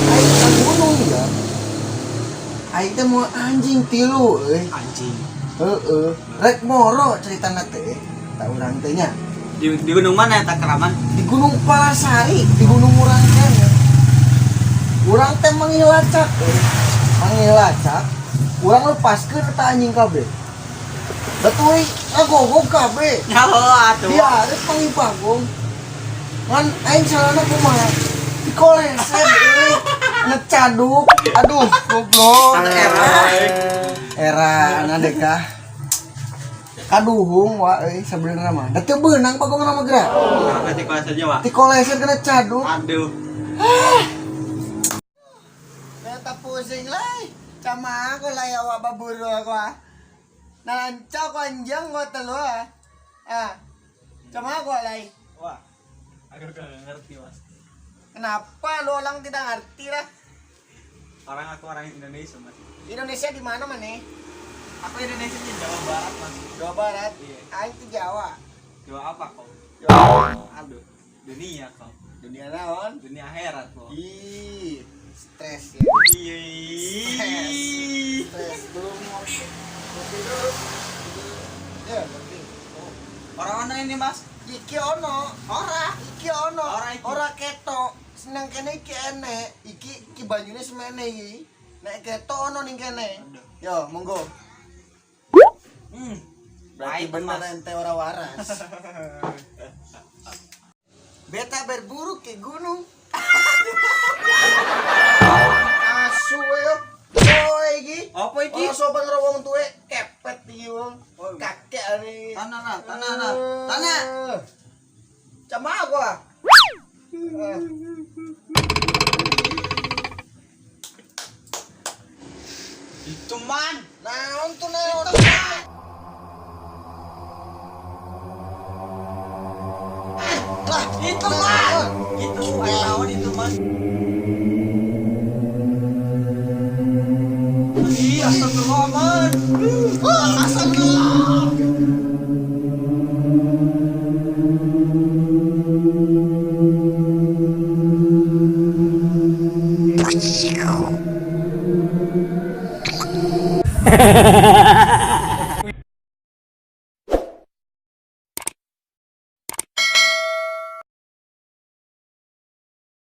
Aing ka gunung ya. Aing teh mau anjing tilu euy. Anjing. Heeh. Rek moro ceritana teh. Tak urang teh nya. Di gunung mana eta keraman? Di Gunung Palasari, di Gunung urang teh. Urang teh mangilacak euy. Mangilacak. Urang lepaskeun eta anjing kabeh. Betul, ngagogog kabeh. Nyaho atuh. Dia harus panggil bagong. Ngan aing salahna kumaha? Dikoleset euy. Ngecaduk. Aduh, goblok. Era. Era anak deka. Kaduhung wa euy sabenerna mah. Da teu beunang bagong nama gerak. Kenapa dikolesetnya, Wak? Dikoleset kena caduk. Aduh. Beta pusing lah. Sama aku lah ya wak baburu aku ah. Nalanca aku anjang gua telu ah. Ah. Sama aku lah. Wah. Aku gak ngerti, Mas. Kenapa lu orang tidak ngerti lah? Orang aku orang Indonesia, Mas. Indonesia di mana mana? Aku Indonesia di Jawa Barat, Mas. Jawa Barat. Iya. Aing itu Jawa. Jawa apa kau? Jawa. Aduh, dunia kau. Dunia naon? Dunia akhirat kau. Ih, stres ya. Iya. Stres belum ngopi. Ngopi dulu. Ya, ngopi. Oh. Orang mana ini, Mas? Iki ono, Ora. iki ono, Ora iki. ora ketok. Seneng kene iki enek, iki iki banyune semene iki. Nek ketok ono ning kene. Aduh. Yo, monggo. Hmm. Berarti Baik, bener Mas. ente ora waras. Beta berburu ke gunung. Asu we yo. Oh iki. Apa iki? Ora sopan karo wong tuwe, kepet iki wong. Oh. Kakek ari. Tanah lah, tanah lah. Tanah. Sama aku ah. Eh. Itu man. Naon tuh naon? Lah, Itu man. Itu naon itu man. Ih, astagfirullah man. Ah, astagfirullah.